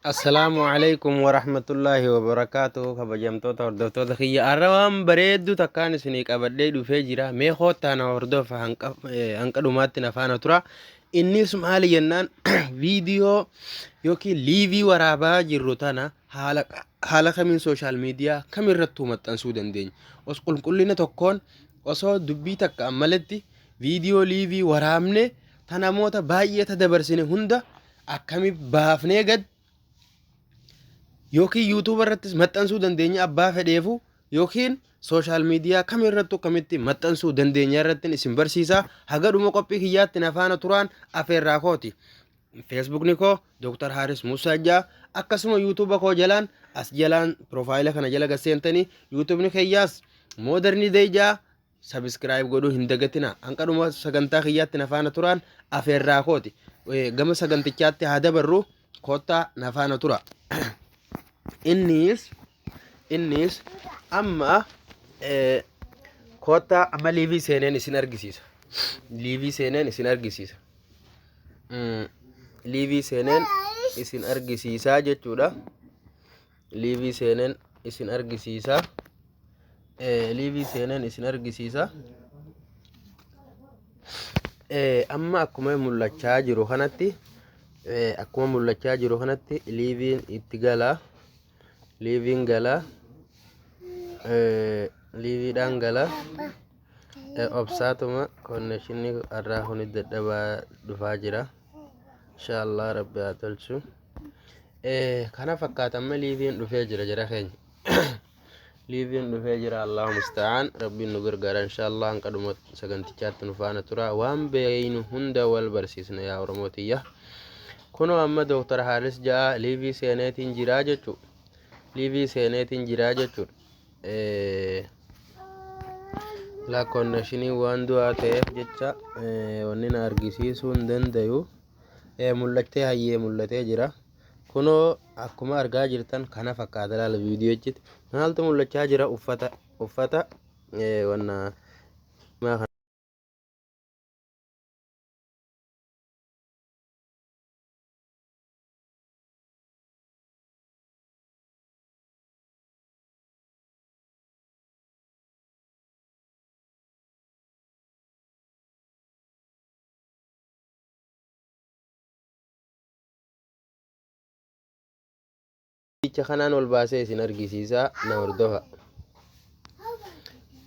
Assalaamu alaikum warahmatullaahi wabarakaatuh. Kabajamtoota hordoftoota kiyya, har'a waan bareedduu takkaan isinii qabadhee dhufee jira. Mee koottaa na hordofa, hanqa dhumaatti na faana tura. Innis maali jennaan, viidiyoo yookiin live waraabaa jirru tana haala kamiin social media kamirrattuu maxxansuu dandeenya? Os qulqullina tokkoon osoo dubbii takka maletti viidiyoo live waraabne ta namoota baay'ee ta dabarsine hunda akkami baafnee gad yookiin YouTube irrattis maxxansuu dandeenya, abbaa fedheefu yookiin social media kam irrattu akkamitti maxxansuu dandeenya irratti isin barsiisa. Haga dhuma qophii kiyyaatti na faana turaan afeerraa kooti. Facebookni koo Dr. Haris Musaa Jaa, akkasuma YouTube koo jalaan as jalaan profile kana jala gaseentanii YouTubeni kiyyaas Modern Day Jaa, subscribe godhuu hin dagatina. Hanqa dhuma sagantaa kiyyaatti na faana turaan afeerraa kooti. Gama sagantichaatti haa dabarru, koottaa na faana tura. Innis amma koottaa amma live seeneen isin argisiisa. Live seeneen isin argisiisa. Live seeneen isin argisiisaa jechuudha. Live seeneen isin argisiisa. Live seeneen isin argisiisa. Amma akkuma mul'achaa jiru kanatti liveiin itti gala. Liveiin gala. Liveiidhaan gala. Obsaatuma, connectionni irraa kun dadhabaa dhufaa jira. Inshaallah Rabbi haa tolchu. Kana fakkaata, amma liveiin dhufee jira jara keenya. Liveiin dhufee jira, Allahu musta'aan, Rabbiin nu gargaara inshaallah. Hanqa dhuma sagantichaatti nu faana tura. Waan beeynu hunda wal barsiisna yaa Oromootiyya. Kunoo amma Dooktar Haaris ja'a live seeneetiin jiraa jechuu. Live seeneetiin jiraa jechuudha. La connectionii waan du'aa ta'eef jecha wanni na argisiisuu hin dandayu. Mul'attee, hayyee, mul'atee jira. Kunoo akkuma argaa jirtan kana fakkaata, laala viidiyoochitti. Maaltu mul'achaa jira? Uffata wanna Viidicha kanaan ol baasee isin argisiisa, na hordofa.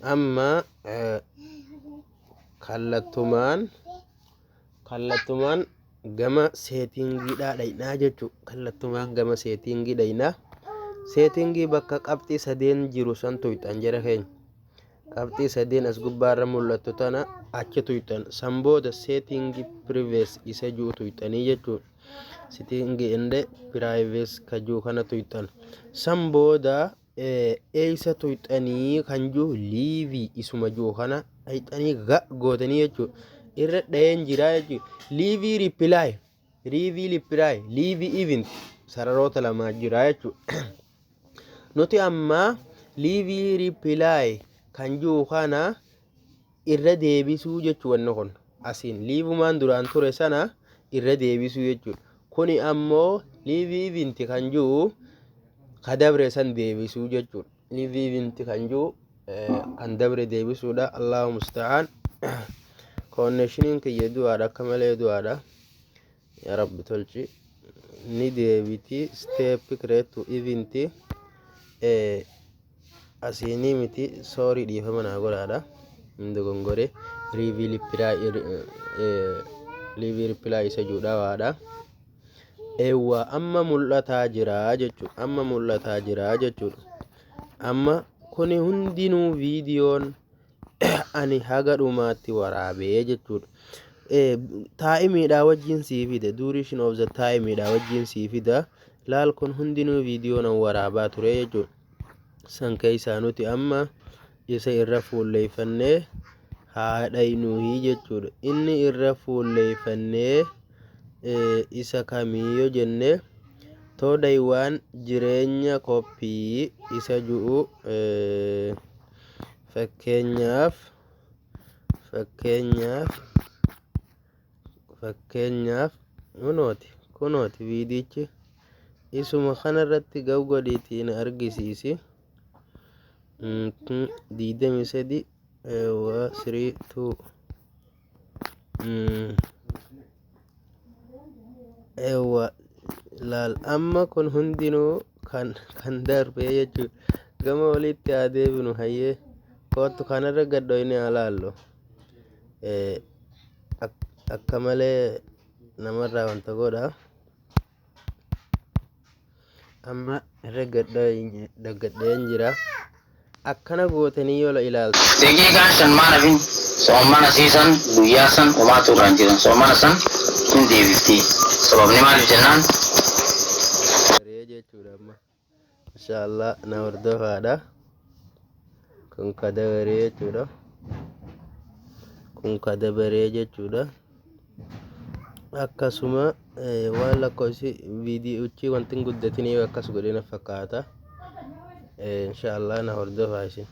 Amma kallattumaan gama settingiidhaa dhaynaa jechuudha. Kallattumaan gama settingii dhaynaa. Settingii bakka qabxii sadeen jiru san tuyxan jara keenya. Qabxii sadeen as gubbaarra mul'attu tana achi tuyxan. San booda setting privacy isa jiru tuyxanii jechuudha. Setting and privacy ka jiru kana tuyxan. San booda eessa tuyxanii kan jiru, live isuma jiru kana dhayxanii ga gootanii jechuudha. Irra dhaheen jira jechuudha. Live reply, live reply, live event sararoota lamaa jira jechuudha. Nuti amma live reply kan jiru kana irra deebisuu jechuu. Wanni kun asiin liveumaan duraan ture sana irra deebisuu jechuudha. Kuni ammoo live event kan jiru ka dabre san deebisuu jechuudha. Live event kan jiru kan dabre deebisuudha. Allahu musta'aan. Connectioniin kiyya du'aadha, akka malee du'aadha. Yaa Rabbi tolchi. Ni deebiti step create to event asiinii miti, sorry, dhiifama naa godhaadha. Hin dogongore. Live reply isa juudha waadha. Eewwa, amma mul'ataa jira jechuudha. Amma mul'ataa jira jechuudha. Amma kuni hundinuu viidiyoon ani haga dhumaatti waraabee jechuudha. Timeiidhaa wajjin sii fida. Duration of the timeiidhaa wajjin sii fida. Laal, kun hundinuu viidiyoo nan waraabaa ture jechuudha. San keessaa nuti amma isa irra fuulleeffannee haa dhaynuuhi jechuudha. Inni irra fuulleeffannee isa kamii yoo jenne, toodaywaan jireenya koppii isa ju'u, fakkeenyaaf kunooti viidiyichi. Isuma kanarratti gaw godhiitii na argisiisi. 23, 3, 2. Eewwa, laal, amma kun hundinuu kan darbee jechuudha. Gama olitti haa deebinu. Hayyee, kootu, kanarra gadhoyne haa laallu. Akka malee namarraa wanta godha. Amma irra gadheen jira. Akkana gootanii yoo ilaaltan. Daqiiqaan 5 maan hafin, soomana siisan guyyaa san homaatu irraa hin jiran, soomana san hin deebifti. Sababni maaliif jennaan? Garee jechuudha. Amma inshaallah na hordofaadha. Kun ka dabaree jechuudha. Kun ka dabaree jechuudha. Akkasuma waan lakkoofsi viidiyoochi wanti hin guddatin yoo akkas godhe na fakkaata. Inshaallah na hordofaa isin.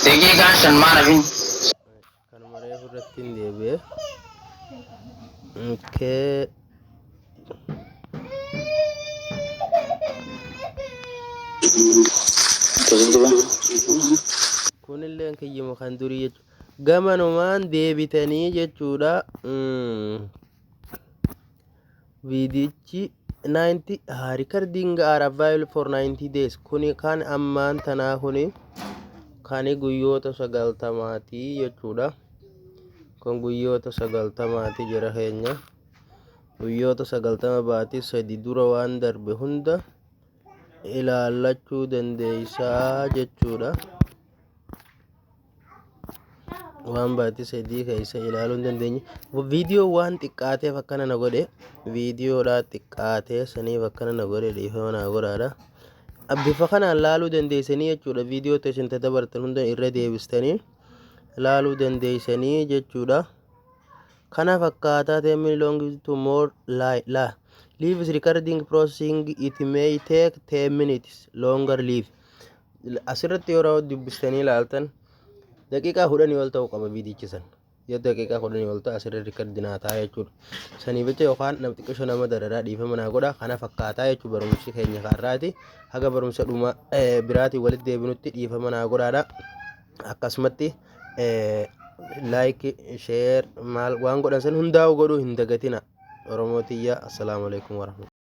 Daqiiqaan 5 maan hafin. Kanuma reefu irratti hin deebi'e. Okay. Kunilleen kiyyuma kan durii jechuudha. Gamanumaan deebitanii jechuudha. Viidiyichi 90 recording are available for 90 days. Kuni kan ammaan tanaa, kuni kan guyyoota 90maatii jechuudha. Kun guyyoota 90maati jira keenya. Guyyoota 90 baatii 3 dura waan darbe hunda ilaallachuu dandeessaa jechuudha. Waan baatii 3 keessa ilaaluu hin dandeenye. Viidiyoo waan xiqqaateef akkana na godhe. Viidiyoodhaa xiqqaatee saniif akkana na godhe, dhiifama naa godhaadha. Bifa kanaan laaluu dandeessanii jechuudha. Viidiyoo teessan dabartan hunda irra deebistanii laaluu dandeessanii jechuudha. Kana fakkaataa 10 long to more la leave is recording processing, it may take 10 minutes longer. Leave asirratti yeroo dubbistanii ilaaltan daqiiqaa 10 ol ta'uu qaba viidiyichi san. Yoo daqiiqaa 10 ol ta'a, asirra record naa ta'a jechuudha. Sanii jecha yookaan nam xiqqisho nama dararaa, dhiifama naa godha. Kana fakkaataa jechuudha barumsi keenya kaarraati. Haga barumsa dhuma biraatiin walitti deebinutti dhiifama naa godhaadha. Akkasumatti like, share, maal waan godhan san hundaa'u godhuu hin dagatina. Oromoo tiyya, assalaamu alaikum warahmatullahi.